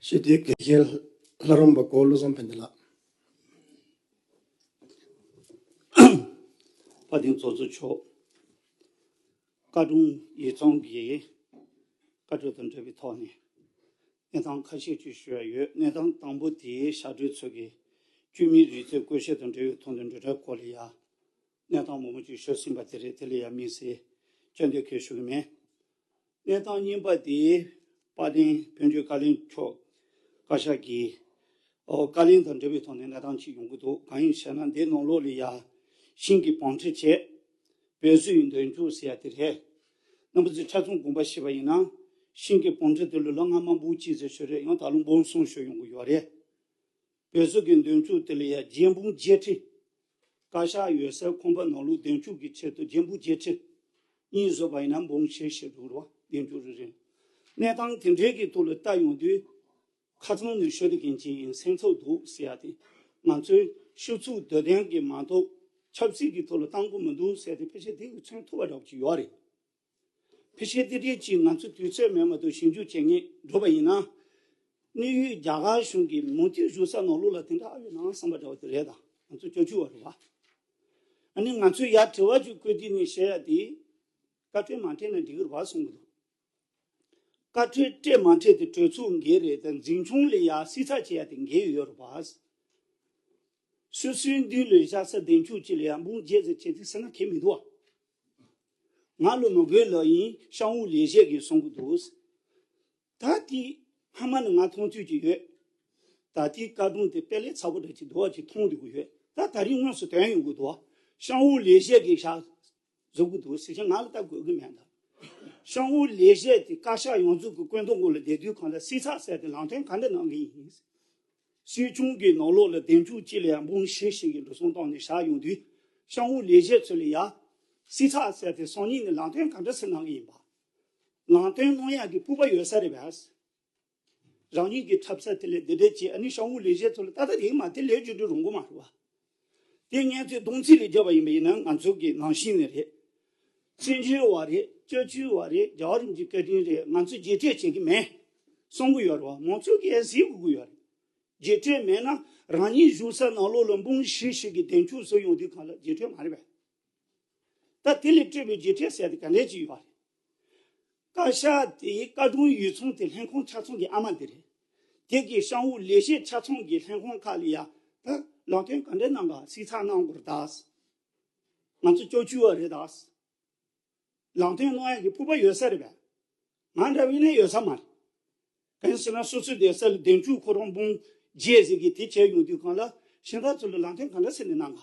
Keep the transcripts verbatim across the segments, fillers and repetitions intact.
ཞི་བདེའི་དགེ་རྒན་ལྷ་རམས་པ་གོ་བློ་བཟང་ཕན་བདེ་ལགས། དཔལ་ལྡན་ཚོགས་གཙོ་མཆོག་བཀའ་དྲུང་ཡིག་ཚང་གི་བཀའ་འཁྲོལ་དང་འབྲེལ་བའི་ཐོག་ནས་གནས་སྟངས་ཁ་ཤས་ཅིག་ཞུ་ཡ་ཡོད། གནས་སྟངས་དང་པོ་དེ་ཞབས་བྲོའི་ཚོགས་ཀྱི་བཅོས་མིན་རིག་རྩལ་བཀོལ་སྤྱོད་དང་འབྲེལ་བའི་ཐོག་ནས་འབྲེལ་སྒྲ་སྐོར་ལ་ཡ་གནས་སྟངས་མང་པོ་ཅིག་ཞུས་ཟིན་པ་དེ་རེད། དེ་ལ་ཡ་དམིགས་བསལ་སྐྱོན་འདོན་གལ་ཞུ་གི་མེད། གནས་སྟངས་གཉིས་པ་དེ་དཔལ་ལྡན་བོད་འབྲེལ་བཀའ་བློན་མཆོག་བཀའ་ཤག་གི་ཨོ་བཀའ་ལན་དང་འབྲེལ་བའི་ཐོག་ནས་གནས་སྟངས་ཅིག་ཡོང་གི་འདུག་གང་ཡིན་ཟེར་ན་འདི་ནང་ལོགས་ལ་ཡ་ཤིང་གི་བང་ཁྲི་བྱས་བོད་བཟོའི་མདུན་ཅུང་ཟེར་ཡ་དེ་རེད། རྣམ་པ་ཚོས་ཆ་ཚང་དགོངས་པ་བཞེས་པ་ཡིན་ན་ཤིང་གི་བང་ཁྲི་དེ་ལ་ལོ་སྔ་མ་འབུམ་གཅིག་ཙམ་ཞིག་རེད། ཡང་ད་ལོ་འབུམ་གསུམ་ཞིག་ཡོང་གི་ཡོད་རེད། བོད་བཟོ་གི་མདུན་ཅུང་དེ་ལ་ཡ་རྒྱན་འབུམ་བརྒྱད་ཁྲི། བཀའ་ཤག་ཡོད་སའི་ཁང་པ་ནང་ལོགས་མདུན་ཅུང་གི་ཆེད་དུ་རྒྱན་འབུམ་བརྒྱད་ཁྲི། གཉིས་བཟོས་པ་ཡིན་ན་འབུམ་བཞི་བཞི་འགྲོ་རོགས་མདུན་ཅུང་རེ་རེ། གནས་སྟངས་དེ་འདྲའི་གི་ཐོག་ལ་ལྟ་ཡོང་དུས་ཁ་ཚང་ནས་ཤོད་དེ་མཁན་ཅིག་ཡིན་སེམས་ཚོར་འདུག་ཟེར་ཡ་དེ། ང་ཚོའི་ཤུགས་ཚུགས་འདོད་ལྡན་གྱི་མ་གཏོགས་ཆབ་སྲིད་ཀྱི་ཐོག་ལ་གཏང་དགོས་མི་འདུག་ཟེར་ཏེ་ཕལ་ཆེར་དེ་གི་མཚོན་ཐུབ་པ་འདྲ་པོ་ཅིག་ཡོད་རེད། ཕལ་ཆེར་དེ་འདྲའི་ཅིག་ང་ཚོ་དུས་ཚོད་མེད་མ་གཏོགས་ཞིབ་འཇུག་བྱེད་མཁན་འགྲོ་བ་ཡིན་ན། གནས་ཡུལ་རྒྱ་གར་གཞུང་གི་མུ་མཐུད་བཞུགས་ས་ནང་ལོགས་ལ་དེ་འདྲ་ཨ་ཡོད་ན་བསམ་པ་འདྲ་པོ་དེ་རེད། ད་ང་ཚོ་སྐྱོ་སྐྱོ་བ་རེད་བ། ཨ་ནི་ང་ཚོས་ཡར་དྲི་བ་ཅིག་བཀོད་དུས་ནས་བཤད་ཡ་དེ། བཀའ་འཁྲོལ་མ་སྤྲད་ན་འགྲིག་གི་རེད་བ་གསུང་གི་འདུག་བཀའ་འཁྲོལ་སྤྲད་མ་སྤྲད་དེ་གྲོས་ཚོགས་འགན་རེད་དེ། འཛིན་སྐྱོང་ལ་ཡ་སྲིད་ཚབ་བྱེད་ཡ་དེ་འགན་ཡོད་རེད་བ། སོ་སོའི་མདུན་ལ་བཞག་ས་མདུན་ཅུང་གཅིག་ལ་ཡ་འབུམ་བརྒྱད་ཙམ་བྱེད་དུས་ཟེར་ན་ཁེལ་མི་འདུག་བ། ང་ལོ་མི་དགོས་ལབ་ཡིན་ཤང་ཝུ་ལེ་ཤན་གྱིས་གསུང་གི་འདུག་ད་དེ་ཧ་མ་ནི་ང་མཐོང་ཚུལ་གྱི་ཡོད། ད་དེའི་བཀའ་དྲུང་དེ་དཔེ་ལས་ཚ་པོ་འདྲ་ཅིག་འདུག་བ་ཅིག་མཐོང་འདུག་གི་ཡོད། ད་ད་རིང་དངོས་སུ་ཐོན་ཡོང་གི་འདུག་བ། ཤང་ཝུ་ལེ་ཤན་གྱིས་བཞག་བཟོ་གི་འདུག་ཟེར་ཆ་ང་ལ་ལྟ་དགོས་ཀྱི་མེད་ད། ཤང་ཝུ་ལེ་ཤན་དེ་བཀའ་ཤག་ཡོངས་རྫོགས་ཀྱི་བཀོད་འདོམས་འོག་ལ་བསྡད་དུས་གང་ལ་སྲིད་ཚབ་ཟེར་ཏེ་ལམ་སྟོན་ག་འདྲ་གནང་གི་ཡིན། སྲིད་སྐྱོང་གི་ནང་ལོགས་ལ་འདེམས་སྤྱོད་སྤྱི་ལ་ཡང་འབུམ་བཞི་ཞིག་གི་འགྲོ་སོང་བཏང་ནས་བཞག་ཡོང་དུས་ཤང་ཝུ་ལེ་ཤན་ཚོ་ལ་ཡ་སྲིད་ཚབ་ཟེར་ཏེ་སང་ཉིན་ནས་ལམ་སྟོན་ག་འདྲ་ཟེར་གནང་གི་ཡིན་པ། ལམ་སྟོན་གནང་ཡག་གི་སྤོབས་པ་ཡོད་ས་རེད་པས། རང་ཉིད་ཀྱི་འཁྲབ་ས་དེ་ལས་འདི་འདྲས་བྱས། ཨ་ནི་ཤང་ཝུ་ལེ་ཤན་ཚོ་ལ་ཏག་ཏག་དེ་མ་དེ་ལས་བརྗོད་འདྲི་རུང་གོ་མ་རེད་བ། དེ་ངས་ཚོས་གདོང་ཚིག་ལས་བརྒྱབ་པ་ཡིན་པ་ཡིན་ན་ང་ཚོ་གི་ནང་བཞིན་ནས་རེད། བཙན་བྱོལ་བ་རེད། སྐྱབས་བཅོལ་བ་རེད། རྒྱལ་བ་རིན་པོ་ཆེའི་བཀའ་དྲིན་རེད། ང་ཚོ་རྗེས་སྤྲོད་བྱེད་ཀྱི་མེད་གསུང་གི་ཡོད་རེད་བ། མང་ཚོགས་ཀྱིས་གཟིགས་དགོས་ཀྱི་ཡོད་རེད། རྗེས་སྤྲོད་མེད་ན་རང་ཉིད་བཞུགས་ས་ནང་ལོགས་ལ་འབུམ་བཞི་ཞིག་གི་འདེམས་སྤྱོད་བཟོ་ཡོང་དུས་གང་ལ་རྗེས་སྤྲོད་མ་རེད་པས། ད་དེ་ལས་སྤྲོད་པའི་རྗེས་སྤྲོད་ཟེར་དེ་ག་འདྲས་ཅིག་ཡོད་རེད། བཀའ་ཤག་དེའི་བཀའ་དྲུང་ཡིག་ཚང་དེ་ལྷན་ཁང་ཆ་ཚང་གི་ཨ་མ་དེ་རེད། དེ་གི་ཤང་ཝུ་ལེ་ཤན་ཆ་ཚང་གི་ལྷན་ཁང་ཁག་ལ་ཡ་ད་ལམ་སྟོན་ག་འདྲས་གནང་ག་སྲིད་ཚབ་གནང་དགོས་རེད་ད། ང་ཚོ་སྐྱབས་བཅོལ་བ་རེད་ད། ལམ་སྟོན་གནང་ཡག་གི་སྤོབས་པ་ཡོད་ས་རེད་པས། ང་འདྲ་བའི་ནས་ཡོད་ས་མ་རེད། གང་ཡིན་ཟེར་ན་སོ་སོའི་སྡོད་ས་ལ་འདེམས་སྤྱོད་ཁོ་རང་འབུམ་བརྒྱད་ཟེར་གི་དེ་བྱས་ཡོང་དུས་གང་ལ་གཞན་དག་ཚོ་ལ་ལམ་སྟོན་ག་འདྲ་ཟེར་ནས་གནང་ག་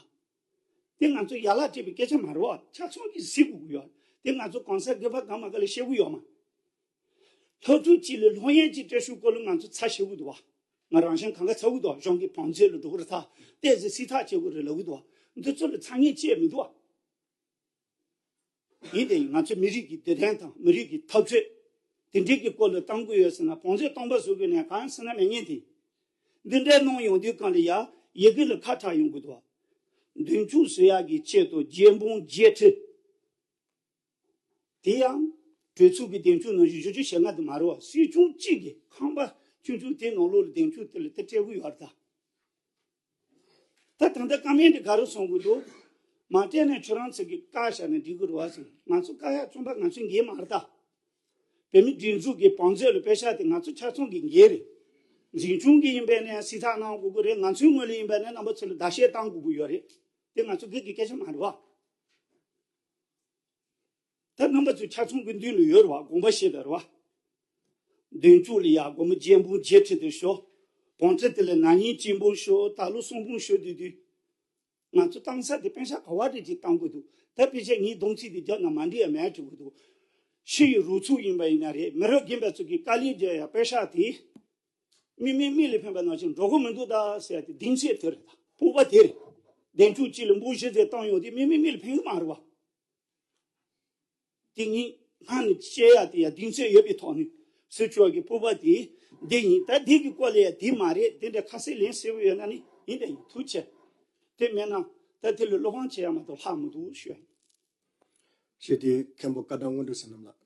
དེ་ང་ཚོ་ཡ་ལག་སྤྲད་པའི་སྐད་ཆ་མ་རེད་བ། ཆ་ཚང་གིས་གཟིགས་དགོས་ཀྱི་ཡོད། དེ་ང་ཚོ་གང་ཟག་སྒེར་པ་གང་མ་ག་ལ་བཤད་གི་ཡོད་མ། སློབ་ཕྲུག་གཅིག་ལ་སློབ་ཡོན་གཅིག་སྤྲད་ཤུགས་སྐོར་ལ་ང་ཚོ་ཚ་ཤེས་གི་འདུག་བ། ང་རང་གཞན་གང་ག་ཚ་གི་འདུག་བ། གཞུང་གི་བང་མཛོད་ལ་འགྲོ་གི་རེད་ད། ཏོག་ཙམ་སྲིད་ཐག་བཅད་དགོས་རེད་ལབ་གི་འདུག་བ། འདི་ཚོ་ལ་ཚ་ངེས་ཅི་ཡང་མི་འདུག་བ། ཡིན་དེ་ཡིན། ང་ཚོའི་མི་རིགས་ཀྱི་བདེ་དོན་དང་མི་རིགས་ཀྱི་འཐབ་རྩོད་དེ་འདྲའི་གི་སྐོར་ལ་གཏང་དགོས་ཡོད་ཟེར་ན་བང་མཛོད་སྟོང་པ་བཟོ་དགོས་ནས་གང་ཟེར་ན་མེད་ངེས་དེ། འདི་འདྲའི་གནང་ཡོང་དུས་གང་ལ་ཡ་ཡི་གེ་ལ་ཁ་གྲག་ཡོང་གི་འདུག་བ། མདུན་ཅུང་བཟོ་ཡག་གི་ཆེད་དུ་རྒྱན་འབུམ་བརྒྱད་ཁྲི། དེ་ཡང་གྲོས་ཚོགས་ཀྱི་འདེམས་སྤྱོད་ནང་བཞིན་བཞི་བཅུ་ཞེ་ལྔ་དེ་མ་རེད་བ། སྲིད་སྐྱོང་གཅིག་གིས་ཁང་པ་ཆུང་ཆུང་དེའི་ནང་ལོགས་ལ་འདེམས་སྤྱོད་དེ་ལ་དེ་སྤྲད་གི་ཡོད་རེད་ད། ད་ད་ལྟ་བཀའ་མོལ་འདི་ག་རེ་གསུང་གི་འདུག་མ་སྤྲད་ནས་ཁྱོད་རང་ཚོ་གིས་བཀག་བཞག་ན་འགྲིག་གི་རེད་བ་ཟེར། ང་ཚོ་བཀག་ཡག་བཙོན་པ་ང་ཚོའི་འགན་མ་རེད་ད། བོད་མིའི་སྒྲིག་འཛུགས་ཀྱི་བང་མཛོད་ལ་པེ་ཤག་དེ་ང་ཚོ་ཆ་ཚང་གི་འགན་རེད། འཛིན་སྐྱོང་གི་ཡིན་པས་ན་སྲིད་ཐག་གནང་དགོས་ཀྱི་རེད། ང་ཚོའི་ངོས་ལ་ཡིན་པས་ན་རྣམ་པ་ཚོ་ལ་བརྡ་ཤེས་བཏང་དགོས་ཀྱི་ཡོད་རེད། དེ་ང་ཚོ་སྒེར་གྱི་སྐད་ཆ་མ་རེད་བ། ད་རྣམ་པ་ཚོ་ཆ་ཚང་གི་མདུན་ལ་ཡོད་རེད་བ། དགོངས་པ་བཞེས་དང་རེད་བ། མདུན་ཅུང་ལ་ཡ་སྒོར་མོ་བརྒྱད་འབུམ་བརྒྱད་ཁྲི་དེ་ཤོག་བང་ཁྲི་དེ་ལ་ན་ནིང་གཅིག་འབུམ་ཤོག་ད་ལོ་གསུམ་འབུམ་ཤོག་དུས་དུས། ང་ཚོ་བཏང་ས་དེ་པེ་ཤག་ག་བ་རེ་ཅིག་བཏང་དགོས་འདུག་ད་ཕལ་ཆེར་ངས་སྡོམ་ཚིག་དེ་རྒྱབ་ན་མ་འགྲིག་ཡ་མེད་དྲི་དགོས་འདུག་ཕྱི་ཡི་རོགས་ཚོགས་ཡིན་པ་ཡིན་ན་རེད། མི་རབས་རྒན་པ་ཚོ་གི་དཀའ་ལས་རྒྱག་ཡ་པེ་ཤག་དེ། མི་མི་མི་ལ་ཕན་པ་ནང་བཞིན་འགྲོ་གི་མི་འདུག་ད་ཟེར་ཡ་དེ་གདེང་ཚོད་དེ་རེད། ད་སྤོབས་པ་དེ་རེད། འདེམས་སྤྱོད་གཅིག་ལ་འབུམ་བཞི་ཙམ་བཏང་ཡོང་དུས་མི་མི་མི་ལ་ཕན་གི་མ་རེད་བ། དེ་ངས་སྔ་ནས་བཤད་ཡ་དེ་ཡ་གདེང་ཚོད་ཡོད་པའི་ཐོག་ནས་སྲིད་སྐྱོང་གི་སྤོབས་པ་དེ་འདི་ཡིན། ད་འདི་གི་སྐོར་ལ་ཡ་དེ་མ་རེད། དེ་འདྲ་ཁ་གསལ་ལན་གསལ་པོ་ཡོད་ན་ནི་ཡིན། དེ་ཡིན། ཐུགས་རྗེ་ཆེ། དེ་མེད་ན་ད་དེ་ལ་བློ་ཕམ་བྱེད་ཡ་མ་གཏོགས་ལྷག་མི་འདུག་ཞུ། ཞེས་དེའི་མཁན་པོ་བཀའ་བགྲང་དངོས་གྲུབ་བསོད་ནམས་ལགས།